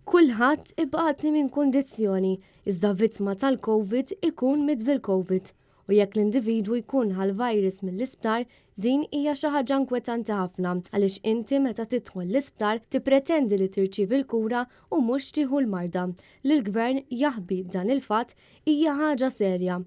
Kulħadd ibati minn kundizzjoni, iżda vittma tal-Covid ikun miet bil-Covid. U jekk l-individwu jkun ħa l-virus mill-isptar, din hija xi ħaġa inkwetanti ħafna għaliex inti meta tidħol l-isptar tippretendi li tirċievi l-kura u mhux tieħu l-marda. Li l-Gvern jaħbi dan il-fatt hija ħaġa serja.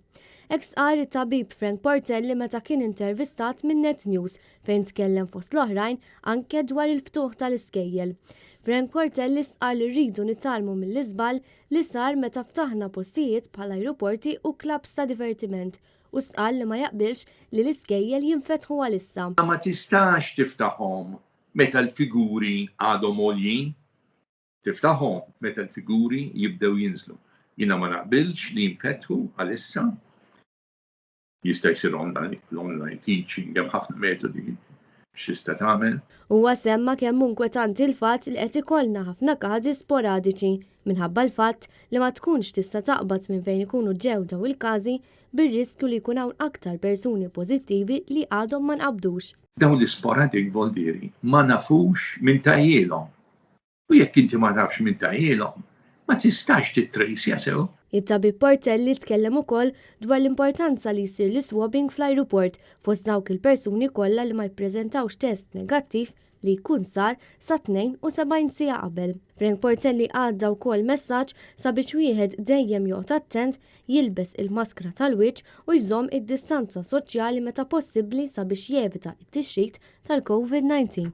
Hekk stqarr it-tabib Frank Portelli meta kien intervistat minn Net News fejn tkellem fost l-oħrajn anke dwar il-ftuħ tal-iskejjel. Frank Portelli stqarr li rridu nitgħallmu mill-iżball li sar meta ftaħna postijiet bħal ajruporti u clubs ta' divertiment u stqarr li ma jaqbilx li l-iskejjel jinfetħu għalissa. Ma tistax tiftaħhom meta l-figuri għadhom għoljin. Tiftaħhom meta l-figuri jibdew jinżlu. Jiena ma naqbilx li jinfetħu għalissa. Jista' jsir online, l-online teaching, hemm ħafna metodi x'tista' tagħmel. Huwa semma kemm hu nkwetanti l-fatt li qed ikollna ħafna każi sporadiċi minħabba l-fatt li ma tkunx tista' taqbad minn fejn ikunu ġew dawn il-każi bir-riskju li jkun hawn aktar persuni pożittivi li għadhom ma nqabdux. Dawn l-isporadic voldieri ma nafux min tahielhom. U jekk inti ma tafx min tahielhom, ma tistax tittrejsja sew. It-tabib Portelli tkellem ukoll dwar l-importanza li jsir l-iswabbing fl-ajruport fost dawk il-persuni kollha li ma jippreżentawx test negattiv li jkun sar sa 72 siegħa qabel. Frank Portelli għadda wkoll messaġġ sabiex wieħed dejjem joqgħod attent jilbes il-maskra tal-wiċċ u jżomm id-distanza soċjali meta possibbli sabiex jevita t-tixrid tal-Covid-19.